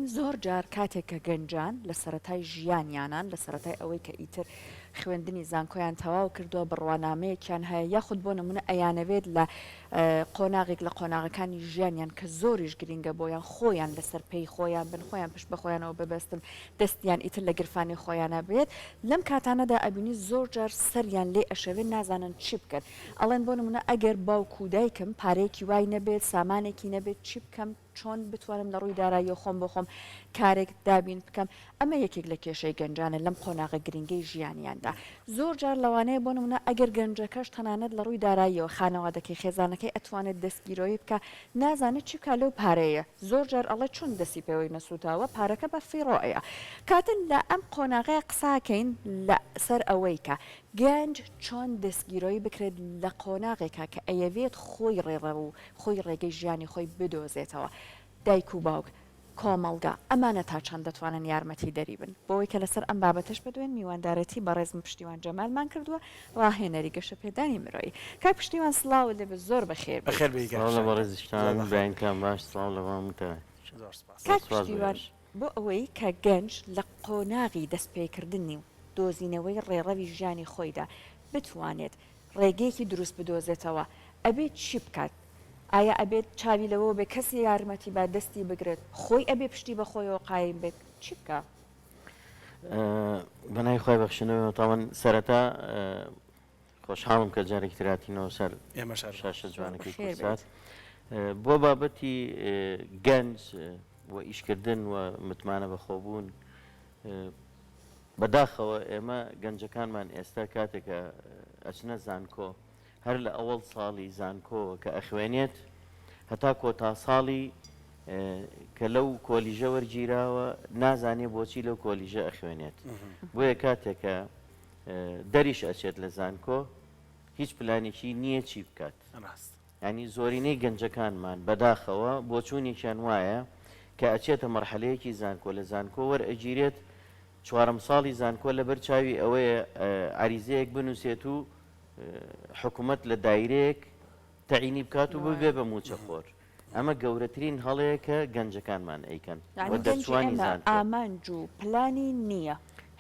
زۆر جار کاتێک کە گەنجان لە سەرەتای ژیانیانان، لە سەرەتای ئەوەی کە ئیتر خوێندنی زانکۆیان تەواو کردووە، بڕوانامەیەکیان هەیە، یاخود بۆ نموونە ئەیانەوێت لە قۆناغێک لە قۆناغەکانی ژیانیان کە زۆریش گرینگە بۆیان، خۆیان لەسەر پێی خۆیان بن، خۆیان پشت بە خۆیانەوە ببەستن، دەستیان ئیتر لە گرفانی خۆیانا بێت، لەم کاتانەدا ئەبینی زۆر جار سەریان لێ ئەشێوێ نازانن چی بکەن. ئەڵێن بۆ نموونە ئەگەر باوک و دایکم پارەیەکی وای نەبێت، سامانێکی نەبێت، چی بکەم؟ چۆن بتوانم لە ڕووی داراییەوە خۆم بۆ خۆم کارێک دابین بکەم؟ ئەمە یەکێک لە کێشەی گەنجانە لەم قۆناغە گرنگەی ژیانیاندا. زۆر جار لەوانەیە بۆ نموونە ئەگەر گەنجەکەش تەنانەت لە ڕووی داراییەوە خانەوادەکەی، خێزانەکەی ئەتوانێت دەستگیرۆیی بکا، نازانێت چی بکا لەو پارەیە. زۆر جار ئەڵێ چۆن دەستی پێوەی نەسووتاوە پارەکە بە فیڕۆ ئەیا. کاتە لە ئەم قۆناغەیا قسە ئەکەین لە سەر ئەوەی کە گەنج چۆن دەستگیرۆیی بکرێت لە قۆناغێکا کە ئەیەوێت خۆی ڕێڕەو و خۆی ڕێگەی ژیانی خۆی بدۆزێتەوە، دایک و باوک، کۆمەڵگا، ئەمانە تا چەند دەتوانن یارمەتی دەری بن؟ بۆوەی کە لەسەر ئەم بابەتەش بدوێن میواندارێتی بەڕێزم پشتیوان جەمالمان کردووە، ڕاهێنەری گەشەپێدانی مرۆیی. کاک پشتیوان سڵاوت لێ بێت زۆر بەخێر بێی. بەخێر بێی کاک سڵاو لە پشتیوان گیان. بەڕێزیشتان زۆر بەخێر بێی. بەیانتان باش سڵاو لە ماموتای. زۆر سپاس. کاک زۆر سپاس بۆ پشتیوان ئێوەش. بۆ ئەوەی کە گەنج لە قۆناغی دەستپێکردنی و دۆزینەوەی ڕێڕەوی ژیانی خۆیدا بتوانێت ڕێگەیەکی دروست بدۆزێتەوە ئەبێت چی بکات؟ ئایا ئەبێت چاوی لەوەوە بێت کەسی یارمەتی با دەستی بگرێت؟ خۆی ئەبێ پشتی بە خۆیەوە قایم بێت؟ چی بکا؟ بەناوی خوای بەخشندەوە تاوان سەرەتا خۆشحاڵم کە جارێکی تر هاتینەوە سەر ئێمەش هەر شاشە جوانەکەی بەخێر کوردسات بێیت. بۆ بابەتی گەنج و ئیشکردن و متمانە بەخۆبوون بەداخەوە ئێمە گەنجەکانمان ئێستا کاتێکە ئەچنە زانکۆ هەر لە ئەوەڵ ساڵی زانکۆوە کە ئەخوێنێت هەتا کۆتا ساڵی کە لەو کۆلیژە وەرگیراوە نازانێ بۆچی لەو کۆلیژە ئەخوێنێت بۆیە کاتێکە دەریش ئەچێت لە زانکۆ هیچ پلانێکی نییە چی بکات. ڕاست. یانی زۆرینەی گەنجەکانمان بەداخەوە بۆچوونێکیان وایە کە ئەچێتە مەرحەلەیەکی زانکۆ لە زانکۆ وەرئەگیرێت چوارەم ساڵی زانکۆ لەبەر چاوی ئەوەیە عەریزەیەک بنووسێت و حکومەت لە دایرەیەک تەعینی بکات و ببێ بە مووچەخۆر. ئەمە گەورەترین هەڵەیە کە گەنجەکانمان ئەیکەن و یانی گەنجی دەرچووانی ئێمە زانکۆ. ئامانج و پلانی نییە.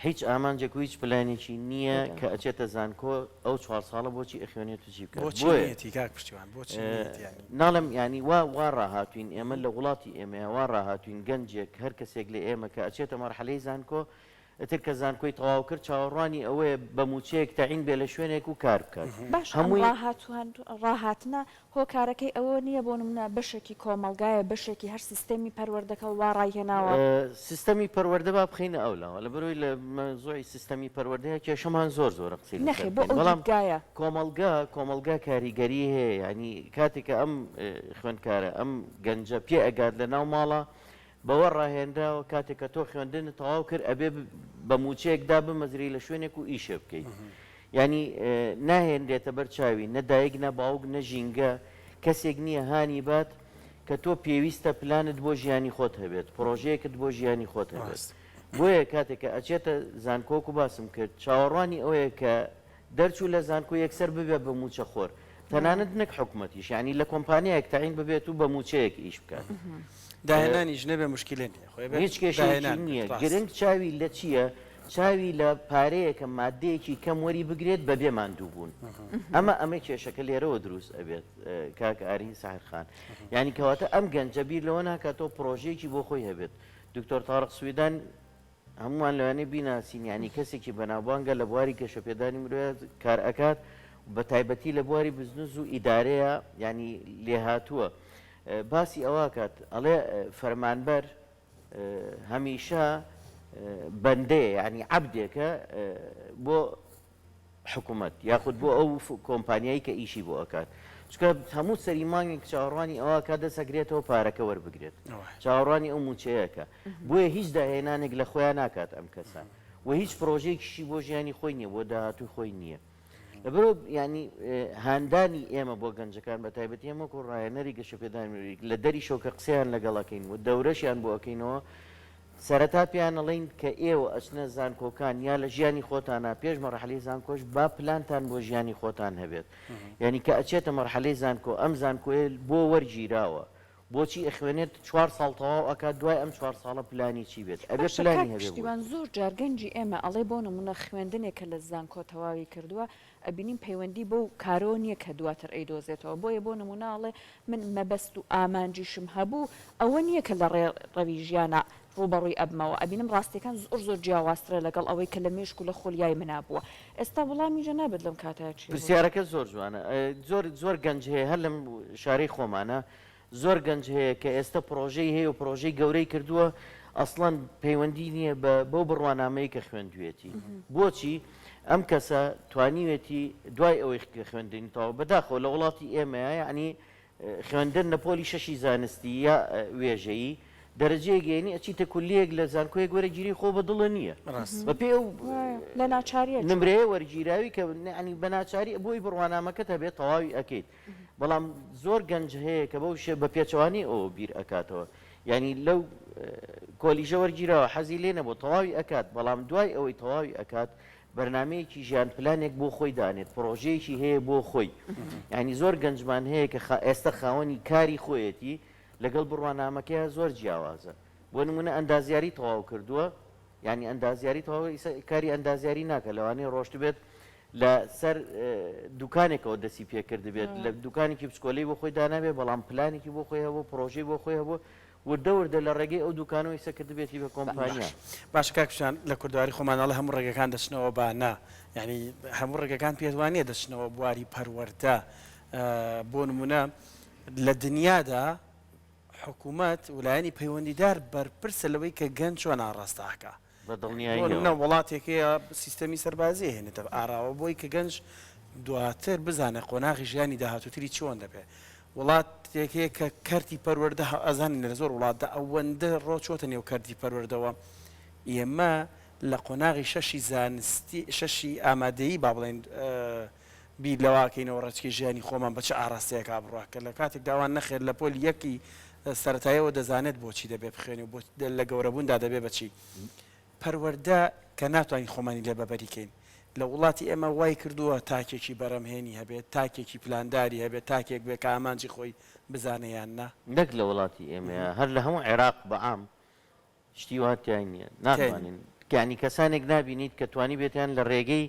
هیچ ئامانجێک و هیچ پلانێکی نییە کە ئەچێتە زانکۆ ئەو چوار ساڵە بۆچی ئەخوێنێت و چی بکات بۆچی بۆیە نیەتی کاک پشتیوان بۆچی نیەتی یانی. ناڵێم یانی وا وا ڕاهاتووین ئێمە لە وڵاتی ئێمەیا وا ڕاهاتووین گەنجێک هەر کەسێک لە ئێمە کە ئەچێتە مەرحەلەی زانکۆ ئیتر کە زانکۆی تەواو کرد چاوەڕوانی ئەوەیە بە مووچەیەک تەعین بێ لە شوێنێک و کار بکات. باشە ئەم هەمووی. ڕاهاتووان ڕاهاتنە هۆکارەکەی ئەوە نییە بۆ نموونە بەشێکی کۆمەڵگایە بەشێکی هەر سیستێمی پەروەردەکە وا ڕایهێناوە؟ سیستەمی پەروەردە با بخەینە ئەولاوە لەبەرئەوەی لە مەوزوعی سیستەمی پەروەردەیە کێشەمان زۆر زۆرە قسەی لەسەر نەخێر بۆ بکەین ئەو بەڵام دیدگایە. کۆمەڵگا کۆمەڵگا کاریگەری هەیە یانی کاتێک کە ئەم خوێندکارە ئەم گەنجە پێ ئەگات لە ناو ماڵا بەوە ڕاهێنراوە کاتێک کە تۆ خوێندنت تەواو کرد ئەبێ بە مووچەیەک دابمەزرێی لە شوێنێک و ئیشێ بکەیت یانی ناهێنرێتە بەر چاوی نە دایک نە باوک نە ژینگە کەسێک نییە هانی بات کە تۆ پێویستە پلانت بۆ ژیانی خۆت هەبێت پڕۆژەیەکت بۆ ژیانی خۆت هەبێت بۆیە کاتێک کە ئەچێتە زانکۆ وەکو باسم کرد چاوەڕوانی ئەوەیە کە دەرچوو لە زانکۆ یەکسەر ببێ بە مووچەخۆر تەنانەت نەک حکومەتیش یانی لە کۆمپانیایەک تەعین ببێت و بە مووچەیەک ئیش بکات. داهێنانیش نەبێ موشکیلە نییە خۆی بێت هیچ کێشەیەکی داهێنان بێت نییە ڕاست. گرنگ چاوی لە چییە چاوی لە پارەیەکە مادەیەکی کەم وەری بگرێت بەبێ ماندووبوون ئەمە ئەمە کێشەکە لێرەوە دروست ئەبێت کاک ئاری ساحر خان یانی کەواتە ئەم گەنجە بیر لەوە ناکاتەوە پڕۆژەیەکی بۆ خۆی هەبێت دکتۆر تارق سویدان هەموومان لەوانەیە بیناسین یانی کەسێکی بەناوبانگە لە بواری گەشەپێدانی مرۆیە کار ئەکات بە تایبەتی لە بواری بزنس و ئیدارەیە یانی لێهاتووە باسی ئەوە کات ئەڵێ فەرمانبەر هەمیشە بەندەیە یانی عەبدێکە بۆ حکومەت یاخود بۆ ئەو کۆمپانیای کە ئیشی بۆ ئەکات چونکە هەموو سەری مانگێک چاوەڕوانی ئەوە ئەکات دەست ئەگرێتەوە پارەکە وەربگرێت چاوەڕوانی ئەو مووچەیەکە بۆیە هیچ داهێنانێک لە خۆیان ناکات ئەم کەسە و هیچ پرۆژەیەکیشی بۆ ژیانی خۆی نییە بۆ داهاتووی خۆی نییە لەبەرئەوە یانی هاندانی ئێمە بۆ گەنجەکان بە تایبەتی ئێمە وەکو ڕاهێنەری گەشەپێدانی مرۆیی لە دەریشەوە کە قسەیان لەگەڵ ئەکەین و دەورەشیان بۆ ئەکەینەوە سەرەتا پێیان ئەڵێین کە ئێوە ئەچنە زانکۆکان یا لە ژیانی خۆتانا پێش مەرحەلەی زانکۆش با پلانتان بۆ ژیانی خۆتان هەبێت یانی کە ئەچێتە مەرحەلەی زانکۆ ئەم زانکۆیە بۆ وەرگیراوە. بۆچی ئەخوێنێت چوار ساڵ تەواو ئەکات دوای ئەم چوار ساڵە پلانی چی بێت ئەبێ باشە کاک پلانی هەبێ بۆی. پشتیوان زۆر جار گەنجی ئێمە ئەڵێ بۆ نمونە خوێندنێک کە لە زانکۆ تەواوی کردووە ئەبینین پەیوەندی بەو کارەوە نیە کە دواتر ئەیدۆزێتەوە بۆیە بۆ نمونە ئەڵێ من مەبەست و ئامانجیشم هەبوو ئەوە نیە کە لە ڕێڕەوی ژیانا ڕووبەڕووی ئەبمەوە ئەبینم ڕاستیەکان زۆر زۆر جیاوازترە لەگەڵ ئەوەی کە لە مێشک و لە خولیای منا بووە ئێستا وەڵامی جەنابت لەم کاتە چیە بۆ پرسیارەکەت زۆر جوانە زۆر زۆر گەنج هەیە هەر لەم شارەی خۆمانە زۆر گەنج هەیە کە ئێستە پڕۆژەی هەیە و پڕۆژەی گەورەی کردووە ئەسڵەن پەیوەندی نییە بە بەو بڕوانامەی کە خوێندوێتی بۆچی ئەم کەسە توانیوێتی دوای ئەوەی کە خوێندنی تەواو بەداخەوە لە وڵاتی ئێمەیە یعنی خوێندن لە پۆلی شەشی زانستی یا وێژەیی دەرەجەیەک گەیەنی ئەچیتە کولیەیەک لە زانکۆیەک وەرەگیری خۆ بە دڵە نییە ڕاست. بە پێی ئەو لە ناچاریە چووە. نمرەیە وەرگیراوی کە یعنی بە ناچاری بۆی بڕوانامەکەت هەبێت تەواوی ئەکەیت بەڵام زۆر گەنج هەیە کە بەو شێ بە پێچەوانەی ئەوە بیر ئەکاتەوە یعنی لەو کۆلیژە وەرگیراوە حەزی لێ نەبوو تەواوی ئەکات بەڵام دوای ئەوەی تەواوی ئەکات بەرنامەیەکی ژیان پلانێک بۆ خۆی دانێت پڕۆژەیەکی هەیە بۆ خۆی یعنی زۆر گەنجمان هەیە کە ئێستا خاوەنی کاری خۆیەتی لەگەڵ بڕوانامەکەیا زۆر جیاوازە بۆ نمونە ئەندازیاری تەواو کردووە یعنی ئەندازیاری تەواو کاری ئەندازیاری ناکە لەوانەیە ڕۆشتبێت لە سەر دوکانێکەوە دەسی پێکردبێت لە دوکانێکی بچکۆلەی بۆ خۆی دانابێت بەڵام پلانێکی بۆ خۆی هەبوو پرۆژەی بۆ خۆی هەبوو وردە وردە لە ڕێگەی ئەو دوکانەوە ئیسە کردبێتی بە کۆمپانیا. باشە کاک پشان لە کوردەواری خۆمان ئەڵێ هەموو ڕێگەکان دەچنەوە با نا یانی هەموو ڕێگەکان پێت وا نییە دەچنەوە بواری پەروەردە بۆ نمونە لە دنیادا حکوومەت ولایەنی پەیوەندیدار بەرپرسە لەوەی کە گەنج چۆن ئاڕاستە ئەکا بە بۆ دڵنیاییەوە. نمونە وڵاتێک هەیە سیستەمی سەربازی ئەهێنێتە ئاراوە بۆی کە گەنج دواتر بزانێت قۆناغی ژیانی داهاتووتری چۆن دەبێت. وڵاتێک هەیە کە کەرتی پەروەردە ئەزانین لە زۆر وڵاتدا ئەوەندە ڕۆ چۆتە نێو کەرتی پەروەردەوە ئێمە لە قۆناغی شەشی زانستی شەشی ئامادەیی با بڵێین بیر لەوە ئەکەینەوە ڕێچکەی ژیانی خۆمان بە چ ئاراستەیەکا بڕوا کە لە کاتێکدا ئەوان نەخێر لە پۆلی یەکی سەرەتاییەوە دەزانێت بۆچی دەبێ بخوێنێ و بۆ لە گەورەبووندا دەبێ بە چی. پەروەردە کە ناتوانین خۆمانی لێ بەبەری کەین لە وڵاتی ئێمە وای کردووە تاکێکی بەرەمهێنی هەبێت، تاکێکی پلانداری هەبێت، تاکێک بێت کە ئامانجی خۆی بزانێ یان نا؟ نەک لە وڵاتی ئێمەیا هەر لە هەموو عێراق بە عام شتی وا تیای نییە ناتوانین یانی کەسانێک نابینیت کە توانیبێتیان لە ڕێگەی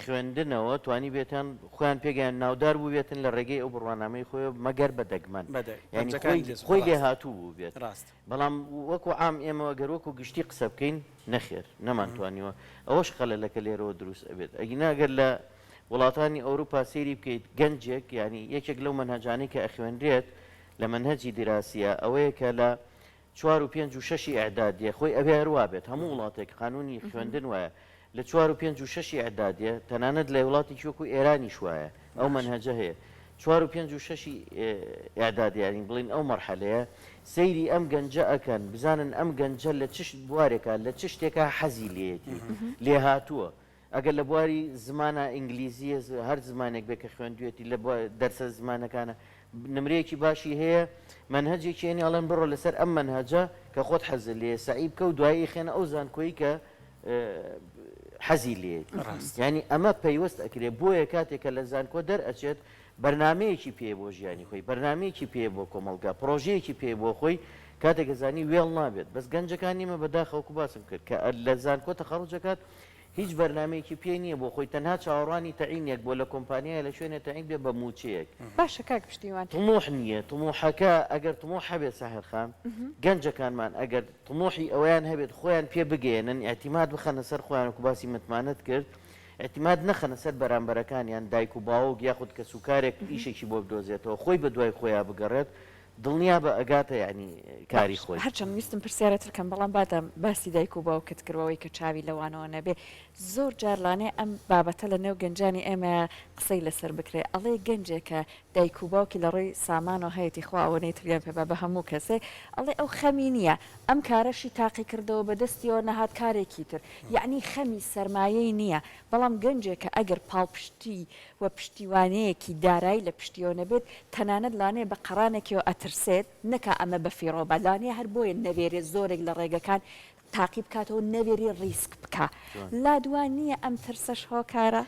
خوێندنەوە توانیبێتیان خۆیان پێگەیان ناودار بووبێتن لە ڕێگەی ئەو بڕوانامەی خۆی مەگەر بە دەگمەن یانی خۆی خۆی لێ هاتوو بووبێت ڕاست بەڵام وەکو عام ئێمە گەر وەکو گشتی قسە بکەین نەخێر نەمانتوانیوە ئەوەش خەلەلەکە لێرەوە دروست ئەبێت ئەگینا گەر لە وڵاتانی ئەوروپا سەیری بکەیت گەنجێک یانی یەکێک لەو مەنهەجانەی کە ئەخوێنرێت لە مەنهەجی دیراسیە ئەوەیە کە لە چوار و پێنج و شەشی ئیعدادیە خۆی ئەبێ هەر وابێت هەموو وڵاتێک قانونی خوێندن وایە لە چوار و پێنج و شەشی ئیعدادیە تەنانەت لە وڵاتێکی وەکو ئێرانیش وایە ئەو مەنهەجە هەیە چوار و پێنج و شەشی ئیعدادی یانی بڵین ئەو مەرحەلەیە سەیری ئەم گەنجە ئەکەن بزانن ئەم گەنجە لە چ بوارێکا لە چ شتێکا حەزی لێیەتی لێهاتووە ئەگەر لە بواری زمانا ئینگلیزیە هەر زمانێک بێ کە خوێندوێتی لە دەرسە زمانەکانە نمرەیەکی باشی هەیە مەنهەجێکی هەنی ئەڵێن بڕۆ لەسەر ئەم مەنهەجە کە خۆت حەزت لێیە سەعی بکە و دوایی ئیخێنە ئەو زانکۆی کە حەزی لێیەتی یانی ئەمە پەیوەست ئەکرێ بۆیە کاتێک کە لە زانکۆ دەرئەچێت بەرنامەیەکی پێیە بۆ ژیانی خۆی بەرنامەیەکی پێیە بۆ کۆمەڵگا پڕۆژەیەکی پێیە بۆ خۆی کاتێک ئەزانی وێڵ نابێت بەس گەنجەکانی ئێمە بەداخەوە وەکو باسم کرد کە لە زانکۆ تەخەڕوج ئەکات هیچ بەرنامەیەکی پێ نییە بۆ خۆی تەنها چاوەڕوانی تەعینێک بۆ لە کۆمپانیایە لە شوێنێ تەعین بێ بە مووچەیەک. باشە کاک پشتیوان. طموح نییە طموحەکە ئەگەر طموح هەبێت ساحر خان گەنجەکانمان ئەگەر طموحی ئەوەیان هەبێت خۆیان پێ بگەیەنن ئیعتیماد بخەنە سەر خۆیان وەکو باسی متمانەت کرد ئیعتیماد نەخەنە سەر بەرامبەرەکانیان دایک و باوک یاخود کەسوکارێک ئیشێکی بۆ بدۆزێتەوە خۆی بەدوای خۆیا بگەڕێت دڵنیابە ئەگاتە یانی کاری باش خۆی. هەرچەند ویستم پرسیارت بکەم بەڵام بادام باسی دایک و باوکت کرد وەوەی کە چاوی لەوانەوە نەبێ زۆر جار لانەیە ئەم بابەتە لە نێو گەنجانی ئێمەیا قسەی لەسەر بکرێ ئەڵێ گەنجێکە دایک و باوکی لە ڕووی سامانەوە هەیەتی خوا ئەوەنەی تریان پێ با بە هەموو کەسێ ئەڵێ ئەو خەمی نییە ئەم کارەشی تاقی کردەوە بە دەستیەوە نەهات کارێکی تر یەعنی خەمی سەرمایەی نییە بەڵام گەنجێکە ئەگەر پاڵپشتی و پشتیوانەیەکی دارایی لە پشتیەوە نەبێت، تەنانەت لانەیە بە قەرانێکیەوە ئەترسێت. ئەترسێت نەکا ئەمە بەفیڕۆ با لەوانەیە هەر بۆیە نەوێرێ زۆرێک لە ڕێگەکان تاقی بکاتەوە نەوێری ڕیسک بکا لات وا نییە ئەم ترسەش هۆکارە؟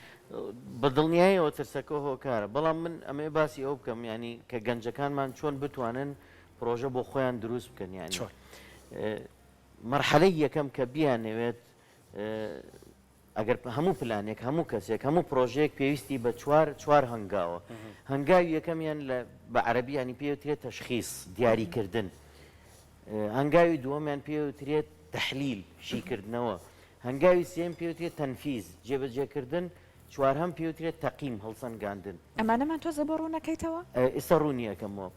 بە دڵنیایەوە ترسەکە هۆکارە بەڵام من ئەمەوێ باسی ئەوە بکەم یانی کە گەنجەکانمان چۆن بتوانن پرۆژە بۆ خۆیان دروست بکەن یانی چۆن؟ مەرحەلەی یەکەم کە بیانەوێت ئەگەر هەموو پلانێک هەموو کەسێک هەموو پرۆژەیەک پێویستی بە چوار چوار هەنگاوە هەنگاوی یەکەمیان لە بە عەرەبی ینی پێوترێت تەشخیص دیاریکردن هەنگاوی دووەمیان پێوترێت تەحلیل شیکردنەوە هەنگاوی سێم پێوترێت تەنفیز جێبەجێکردن چوارهەم پێوترێت تەقیم هەڵسەنگاندن. ئەمانەمان تۆزێ بۆ ڕوون ئەکەیتەوە؟ ئیستا ڕوونی ئەکەمەوە.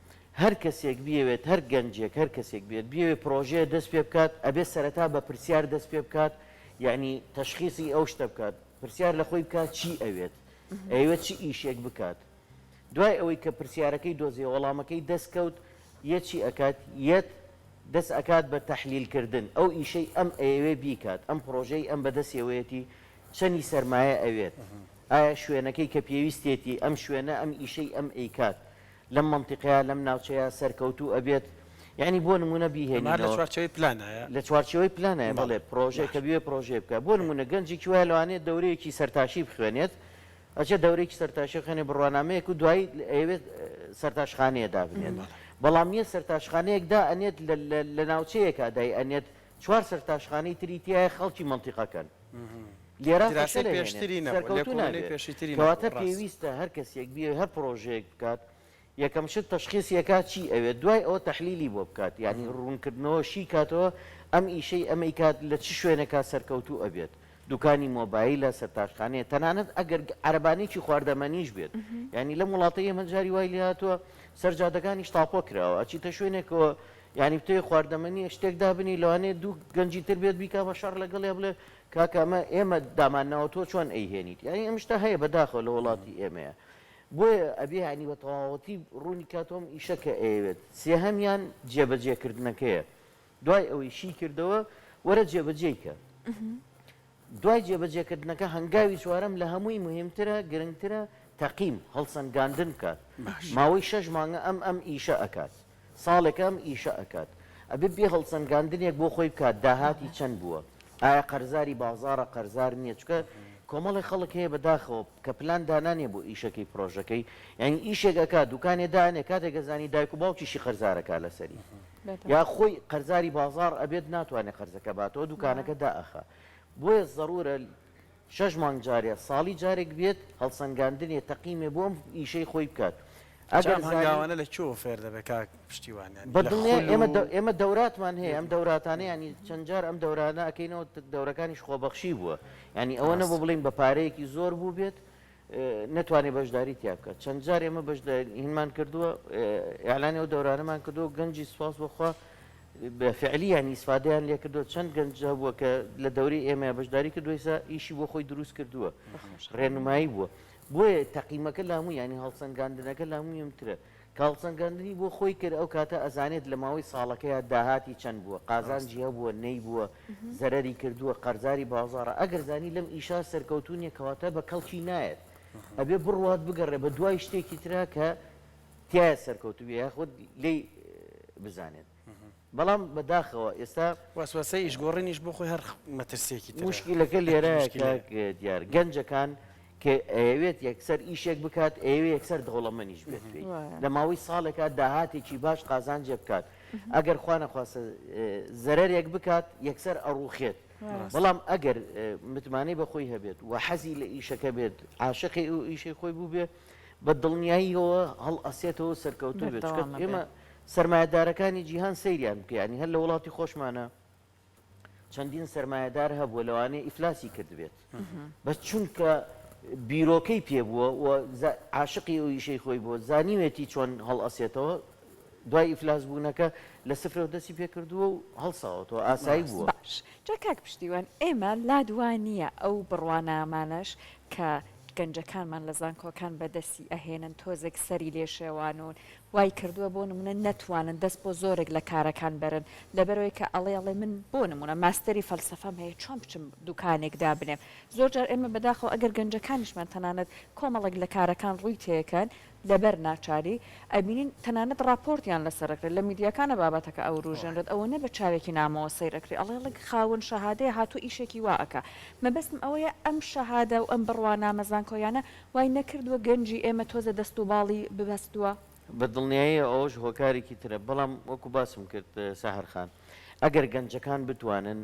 هەر کەسێک بیەوێت هەر گەنجێک هەر کەسێک بێت بیەوێت پڕۆژەیە دەست پێ بکات ئەبێت سەرەتا بە پرسیار دەست پێ بکات یەعنی تەشخیسی ئەو شتە بکات پرسیار لە خۆی بکات چی ئەوێت ئەیەوێت چ ئیشێک بکات دوای ئەوەی کە پرسیارەکەی دۆزیەوە وەڵامەکەی دەست کەوت یەت چی ئەکات یەت دەست ئەکات بە تەحلیل کردن ئەو ئیشەی ئەم ئەیەوێ بیکات ئەم پڕۆژەی ئەم بەدەستیەوەیەتی چەنی سەرمایە ئەوێت؟ ئایا شوێنەکەی کە پێویستێتی ئەم شوێنە ئەم ئیشەی ئەم ئەیکات لەم مەنتیقەیا لەم ناوچەیا سەرکەوتوو ئەبێت؟ یەعنی بۆ نموونە ئەمە لە بیهێنینەوە چوارچێوەی پلانایە؟ لە چوارچێوەی پلانایە بەڵێ بەڵێ پڕۆژەیە باش کە بیەوێ پڕۆژەیە بکات بۆ نموونە گەنجێکی وایە لەوانەیە دەورەیەکی سەرتاشی بخوێنێت ئەچێت دەورەیەکی سەرتاشی بخوێنێ بڕوانامەیەک و دوایی ئەیەوێت سەرتاشخانەیە دابنێت بەڵێ بەڵام یە سەرتاشخانەیەک دائەنێت لە لە لە ناوچەیەکا دایئەنێت چوار سەرتاشخانەی تری تیایە خەڵکی مەنتیقەکەن لێرە دراسەی فەشەل ئەهێنێت پێشتری نەبووە، سەرکەوتوو لێکۆڵینەوەی نابێت پێشیتری نەبووە، کەواتە ڕاستە. پێویستە هەر کەسێک بیەوێت هەر پڕۆژەیەک بکات یەکەم شت تەشخیسی ئەکات چی ئەوێت دوای ئەوە تەحلیلی بۆ بکات یانی ڕوونکردنەوە شی کاتەوە ئەم ئیشەی ئەمەی کات لە چ شوێنێکا سەرکەوتوو ئەبێت دوکانی مۆبایلە سەرتاشخانەیە تەنانەت ئەگەر عەرەبانەیەکی خواردەمەنیش بێت یانی لەم وڵاتەی ئێمە جاری وای لێهاتووە سەر جادەکانیش تاپۆ کراوە ئەچیتە شوێنێکەوە یانی بتەوێ خواردەمەنیەک شتێک دابنێی لەوانەیە دوو گەنجی تر بێت بیکا بە شەڕ لەگەڵیا بڵێ کاکە ئەمە ئێمە دامانناوە تۆ چۆن ئەیهێنیت یانی ئەم شتە هەیە بەداخەوە لە وڵاتی ئێمەیە بۆیە ئەبێ یانی بە تەواوەتی ڕوونی کاتەوە ئەم ئیشە کە ئەیەوێت سێهەمیان جێبەجێکردنەکەیە دوای ئەوەی شی کردەوە وەرە جێبەجێی کە دوای جێبەجێکردنەکە هەنگاوی چوارەم لە هەمووی موهیمترە، گرنگترە، تەقیم، هەڵسەنگاندن بکات. ماوەی شەش مانگە ئەم ئەم ئیشە ئەکات. ساڵێکە ئەم ئیشە ئەکات. ئەبێ بێ هەڵسەنگاندنێک بۆ خۆی بکات داهاتی چەند بووە؟ ئایا قەرزاری بازاڕە قەرزار نییە؟ چونکە کۆمەڵێک خەڵک هەیە بەداخەوە کە پلان دانانێ بۆ ئیشەکەی پرۆژەکەی یانی ئیشێک ئەکات دوکانێ دانێ کاتێک ئەزانی دایک و باوکیشی قەرزارەکا لەسەری. یا خۆی قەرزاری بازاڕ ئەبێت ناتوانێت قەرزەکە باتەوە دوکانەکە دائەخا بۆیە زەرورە شەش مانگ جارێ ساڵی جارێک بێت هەڵسەنگاندنێ تەقیمێ بۆ ئەم ئیشەی خۆی بکات ئەگەر ئەگەر ئەم زانی هەنگاوانە لە کوێوە فێر دەبێت کاک پشتیوان یانی بە لە دڵنیای خول ئێمە و دە ئێمە دەوراتمان هەیە ئەم دەوراتانە یانی چەند جار ئەم دەورانە ئەکەینەوە دەورەکانیش خۆبەخشی بووە یانی ئەوە ڕاست نەبوو بڵێین بە پارەیەکی زۆر بووبێت نەتوانێت بەشداری تیا بکات چەند جار ئێمە بەشداری هینمان کردووە ئیعلانی ئەو دەورانەمان کردووە گەنجی سوپاس بۆ خوا بە فعلی یانی ئیسفادەیان لێ کردووە چەند گەنج هەبووە کە لە دەورەی ئێمە بەشداری کردووە ئێستا ئیشی بۆ خۆی دروست کردووە ڕێنمایی بووە بۆیە تەقیمەکە لە هەموو یانی هەڵسەنگاندنەکە لە هەموویم ترە کە هەڵسەنگاندنی بۆ خۆی کرد ئەو کاتە ئەزانێت لە ماوەی ساڵەکەیا داهاتی چەند بووە، قازانجی هەبووە، نەیبووە، زەرەری کردووە، قەرزاری بازاڕە، ئەگەر زانی لەم ئیشە سەرکەوتوو نیە کەواتە بە کەڵکی نایەت، ئەبێ بڕوات بگەڕێ بە دوای شتێکی ترا کە تیایا سەرکەوتوو بێ یاخود لێی بزانێت. بەڵام بە داخەوە ئێستا. وەسوەسەی ئیش گۆڕینیش بۆ خۆی هەر مەترسیەکی ترە. موشکیلەکە لێرەیە موشکیلەیە. کاک دیار گەنجەکان کە ئەیەوێت یەکسەر ئیشێک بکات ئەیەوێ یەکسەر دەوڵەمەنیش بێت پێی وایە. لە ماوەی ساڵێکا داهاتێکی باش قازانجێ بکات ئەگەر خوا نەخواستە زەرەرێک بکات یەکسەر ئەڕوخێت وایە. بەڵام ئەگەر متمانەی بە خۆی هەبێت و حەزی لە ئیشەکە بێت عاشقی ئەو ئیشەی خۆی بووبێ بە دڵنیاییەوە هەڵئەسێتەوە و سەرکەوتوو بێت چونکە بەردەوام ئەبێ. ئێمە سەرمایەدارەکانی جیهان سەیریان بکە یانی هەر لە وڵاتی خۆشمانە چەندین سەرمایەدار هەبووە لەوانەیە ئیفلاسی کردبێت بەس چونکە بیرۆکەی پێ بووە و عاشقی ئەو ئیشەی خۆی بووە زانیوێتی چۆن هەڵئەسێتەوە دوای ئیفلاس بوونەکە لە سفرەوە دەستی پێکردووە و هەڵساوەتەوە ئاسایی بووە. باش جا کاک پشتیوان ئێمە لات وا نییە ئەو بڕوانامانەش کە گەنجەکانمان لە زانکۆکان بەدەستی ئەهێنن تۆزێک سەری لێ شێوانوون. وای کردووە بۆ نمونە نەتوانن دەست بۆ زۆرێک لە کارەکان بەرن لەبەرئەوەی کە ئەڵێ ئەڵێ من بۆ نمونە ماستەری فەلسەفەم هەیە چۆن بچم دوکانێک دابنێم زۆر جار ئێمە بەداخەوە ئەگەر گەنجەکانیشمان تەنانەت کۆمەڵێک لە کارەکان ڕووی تێکەن لەبەر ناچاری ئەبینین تەنانەت ڕاپۆرتیان لەسەر ئەکرێت لە میدیاکانە بابەتەکە ئەوروژێنرێت ئەوەنە بە چاوێکی نامۆوە سەیر ئەکرێ ئەڵێ ڵک خاوەن شەهادەیە هاتووە ئیشێکی وا ئەکا مەبەستم ئەوەیە ئەم شەهادە و ئەم بڕوانامە زانکۆیانە وای نەکردووە گەنجی ئێمە تۆزێ دەست و باڵی ببەستووە؟ بە دڵنیاییەوە ئەوەش هۆکارێکی ترە، بەڵام وەکو باسم کرد سەحەر خان ئەگەر گەنجەکان بتوانن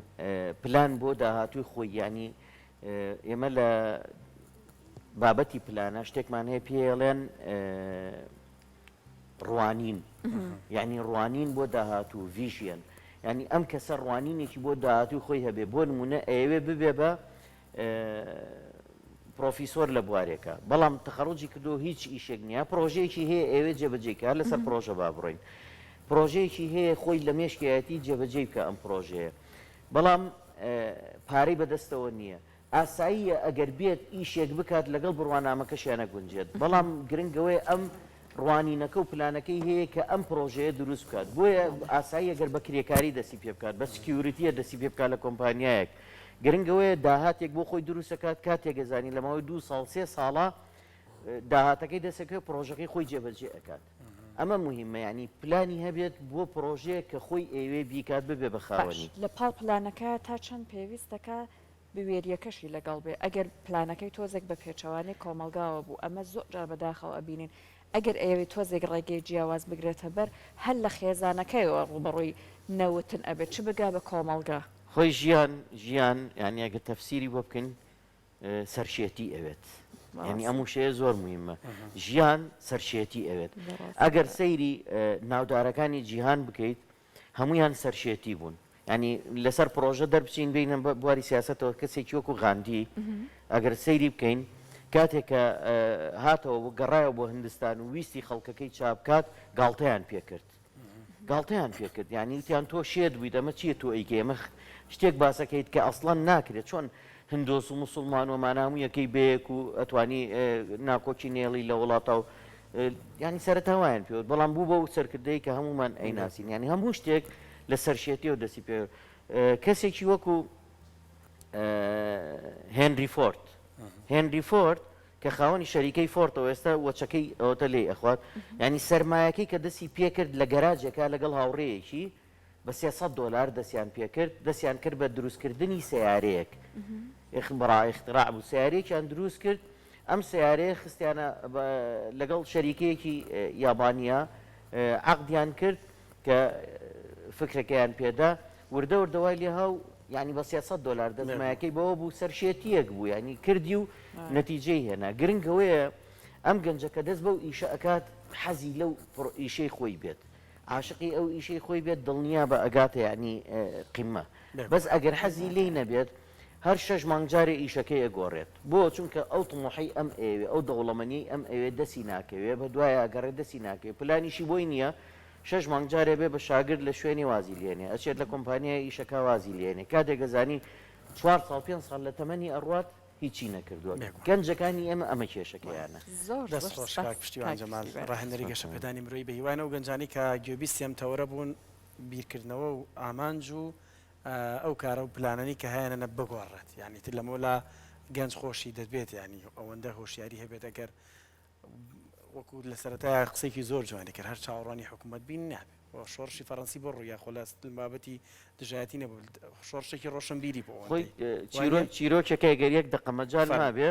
پلان بۆ داهاتووی خۆی یانی ئێمە لە بابەتی پلانە شتێکمان هەیە پێڵێن ڕوانین یعنی ڕوانین بۆ داهاتوو vision یعنی ئەم کەسە ڕوانینێکی بۆ داهاتووی خۆی هەبێ بۆ نمونە ئەیەوێ ببێ بە پرۆفیسۆر لە بوارێکە بەڵام تەخەڕوجی کردو هیچ ئیشێک نییە پرۆژەیەکی هەیە ئەوێ جێبەجێ کە لەسەر پرۆژە با بڕۆین پرۆژەیەکی هەیە خۆی لە مێشکیەتی جێبەجێ بکە ئەم پرۆژەیە بەڵام پارەی بەدەستەوە نییە ئاساییە ئەگەر بێت ئیشێک بکات لەگەڵ بڕوانامەکەشیا نەگونجێت بەڵام گرنگ ئەوەیە ئەم ڕوانینەکە و پلانەکەی هەیە کە ئەم پرۆژەیە دروست بکات بۆیە ئاساییە گەر بە کرێکاری دەستی پێ بکات بە security یە دەستی پێ بکات لە کۆمپانیایەک گرنگ ئەوەیە داهاتێک بۆ خۆی دروست ئەکات کاتێک ئەزانی لە ماوەی دوو ساڵ سێ ساڵە داهاتەکەی دەسەکەوێت پرۆژەکەی خۆی جێبەجێ ئەکات ئەمە موهیمە یانی پلانی هەبێت بۆ پرۆژەیەک کە خۆی ئەیەوێ بیکات ببێ بە باش خاوەنی. لە پاڵ پلانەکە تا چەند پێویست دەکا بوێریەکەشی لەگەڵ بێ ئەگەر پلانەکەی تۆزێک بە پێچەوانەی کۆمەڵگاوە بوو ئەمە زۆر جار بەداخەوە ئەبینین ئەگەر ئەیەوێ تۆزێک ڕێگەی جیاواز بگرێتە بەر هەر لە خێزانەکەیەوە ڕووبەڕووی نەوتن ئەبێت چ بگا بە کۆمەڵگا. خۆی ژیان ژیان یانی ئەگەر تەفسیری بۆ بکەین سەرشێتی ئەوێت یعنی ئەم وشەیە زۆر مهمە ژیان سەرشێتی ئەوێت ئەگەر سەیری ناودارەکانی جیهان بکەیت هەمویان سەرشێتی بوون ینی لەسەر پرۆژە دەربچین بینە بواری سیاستەوە کەسێکی وەکو غاندی ئەگەر سەیری بکەین کاتێک کە هاتەوە گەڕایەوە بۆ هندستان و ویستی خەڵکەکەی چابکات گاڵتەیان پێکرد گاڵتەیان پێکرد یانی وتیان تۆ شێت بوویت ئەمە چییە تۆ ئەیکەی ئەمە شتێک باسەکەیت کە ئەسڵەن ناکرێت چۆن هندۆس و موسڵمان و ئەمانە هەموو یەکەی بەیەک و ئەتوانی ناکۆکی نێڵی لە وڵاتە و ینی سەرەتا وایان پێوت بەڵام بوو بەو سەرکردەی کە هەمومان ئەیناسین ینی هەموو شتێک لە سەرشێتیەوە دەستی پێ کەسێکی وەکو هێنری فۆرد هێنری فۆرد کە خاوەنی شەریکەی فۆرتە و ئێستا وەچەکەی ئەوەتە لێی ئەخوات یانی سەرمایەکەی کە دەستی پێکرد لە گەراجێکا لەگەڵ هاوڕێیەکی بە 300 دۆلار دەستیان پێکرد دەستیان کرد بە دروستکردنی سەیارەیەک اختراع اختراع بوو سەیارەیەکیان دروست کرد ئەم سەیارەیە خستیانە لەگەڵ شەریکەیەکی یابانیە عەقدیان کرد کە فکرەکەیان پێدا وردە وردە وای لێها و یانی بە 300 دۆلار دەستمایەکەی بەوە بوو سەرشێتیەک بوو یانی کردی و نەتیجەی هێنا گرنگ ئەوەیە ئەم گەنجە کە دەست بەو ئیشە ئەکات حەزی لەو ئیشەی خۆی بێت عاشقی ئەو ئیشەی خۆی بێت دڵنیا بە ئەگاتە یعنی قیمە بەس ئەگەر حەزی لێی نەبێت هەر شەش مانگ جارێ ئیشەکەی ئەگۆڕێت بۆ چونکە ئەو تموحەی ئەم ئەیەوێ ئەو دەوڵەمەنیەی ئەم ئەوێ دەسی ناکەوێ بە دوایە ئەگەڕێ دەسی ناکەوێ پلانیشی بۆی نییە شەش مانگ جارێ بێ بە شاگرد لە شوێنی وازی لێنێ ئەچێت لە کۆمپانیای ئیشەکا وازی لێنێ کاتێک ئەزانی چوار ساڵ پێنج ساڵ لە تەمەنی ئەڕوات هیچی نەکردووە گەنجەکانی ئێمە ئەمە کێشەکەیانە. زۆر دەست زۆر خۆش سپاس کاک پشتیوان کاک جەمال پشتیوان. ڕاهێنەری گەشەپێدانی مرۆیی بە هیواین ئەو گەنجانەی کە گوێبیستی ئەم تەوەرە بوون بیرکردنەوە و ئامانج و ئەو کارە و پلانەنی کە هەیانە بگۆڕێت یانی تر لەمەولا گەنج خۆشی دەبێت یانی ئەوەندە هۆشیاری هەبێت ئەگەر وەکو لە سەرەتایە قسەیەکی زۆر جوانی کرد هەر چاوەڕوانی حکوومەت بین نابێ و شۆڕشی فەڕەنسی بۆ ڕوویا خۆ لە بابەتی دژایەتی نەبوو شۆڕشێکی ڕۆشنبیری بۆ خۆی چیرۆکێکە گەر یەک دقە مەجال مابێ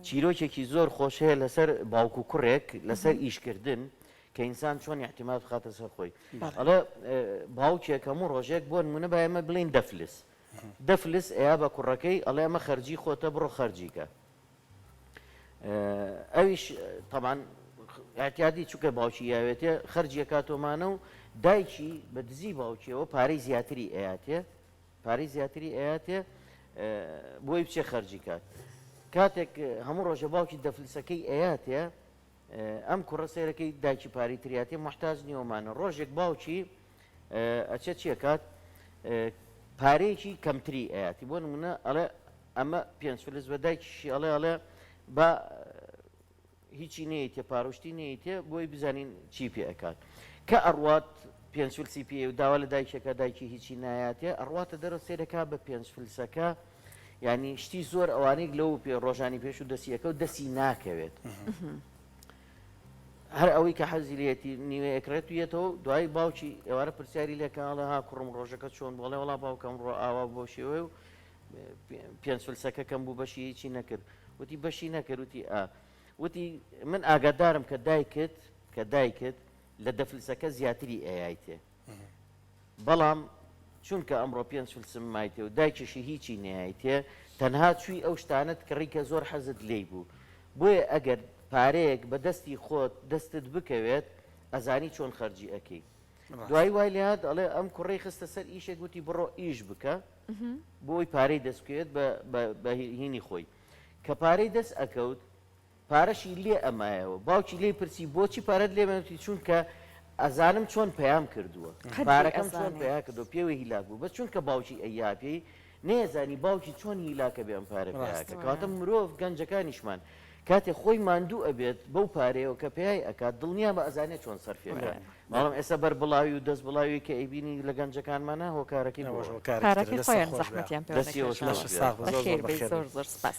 چیرۆکێکی زۆر خۆش هەیە لەسەر باوک و کوڕێک لەسەر ئیشکردن کە ئینسان چۆن اعتماد بخاتە سەر خۆی ئەڵێ باوکێک هەموو ڕۆژێک بۆ نمونە با ئێمە بڵین دەفلس دەفلس ئەیا بە کوڕەکەی ئەڵێ ئەمە خەرجی خۆتە بڕۆ خەرجیکە ئەویش تەبان ئاعتیادی چونکە باوکی یاوێتێ خەرجی ئەکاتۆمانە و دایکی بە دزی باوکیەوە پارەی زیاتری ئەیاتێ پارەی زیاتری ئەیاتێ بۆی بچێ خەرجی کات کاتێک هەموو ڕۆژە باوکی دەفلسەکەی ئەیاتێ ئەم کوڕە سەیرەکەی دایکی پارەی تریاتێ محتاج نیوەمانە ڕۆژێک باوکی ئەچێت چیەکات پارەیەکی کەمتری ئەیاتی بۆ نمونە ئەڵێ ئەمە پێنج فلس بە دایکیشی ئەڵێ ئەڵێ با. هیچی نەیەتێ پارە و شتی نەیەتێ بۆی بزانین چی پێ ئەکات کە ئەڕوات پێنج فلسی پێ و داوا لە دایکێکە دایکی هیچی نایاتێ ئەڕواتە دەرەوە سەیرەکا بە پێنج فلسەکە یانی شتی زۆر ئەوانەیەک لەو پێ ڕۆژانی پێش و دەسی ئەکەوت دەسی ناکەوێت هەر ئەوەی کە حەزی لێتی نیوە ئەکڕێت و یەتەوە دوای باوکی ئێوارە پرسیاری لێکا ئەڵێ ها کوڕم ڕۆژەکە چۆن بوو ئەڵێ وەڵا باوکم ڕۆ ئاوا بۆ شێوەیە و پێنج فلسەکە کەم بوو بەشی هیچی نەکرد وتی بەشی نەکرد وتی ئا وتی من ئاگادارم کە دایکت کە دایکت لە دە فلسەکە زیاتری ئەیایتێ بەڵام چونکە ئەمڕۆ پێنج فلسم مایتێ و دایکیشی هیچی نەیایتێ تەنها چووی ئەو شتانەت کڕی کە زۆر حەزت لێی بوو بۆیە ئەگەر پارەیەک بە دەستی خۆت دەستت بکەوێت ئەزانی چۆن خەرجی ئەکەی دوایی وای لێهات ئەڵێ ئەم کوڕەی خستە سەر ئیشێک وتی بڕۆ ئیش بکە بۆی پارەی دەست بکەوێت بە هینی خۆی کە پارەی دەست ئەکەوت پارەشی لێ ئەمایەوە باوکی لێی پرسی بۆچی پارەت لێ مایەوە چونکە ئەزانم چۆن پەیام کردووە پارەکەم چۆن پەیا کردووە پێوەی هیلاک بوو بەس چونکە باوکی ئەیا پێی نەیەزانی باوکی چۆن هیلاکە بێ ئەم پارە پیاکە کەواتە مرۆڤ گەنجەکانیشمان کاتێ خۆی ماندوو ئەبێت بەو پارەیەوە کە پیای ئەکات دڵنیا بە ئەزانێت چۆن سەرفی ئەکات بەڵام ئێستا بەر بڵاوی و دەست بڵاوی کە ئەیبینی لە گەنجەکانمانە هۆکارەکەی بۆ پارەکەی خۆیان زەحمەتیان پێوە نەکێشاوە. بەخێر بێی زۆر زۆر سپاس.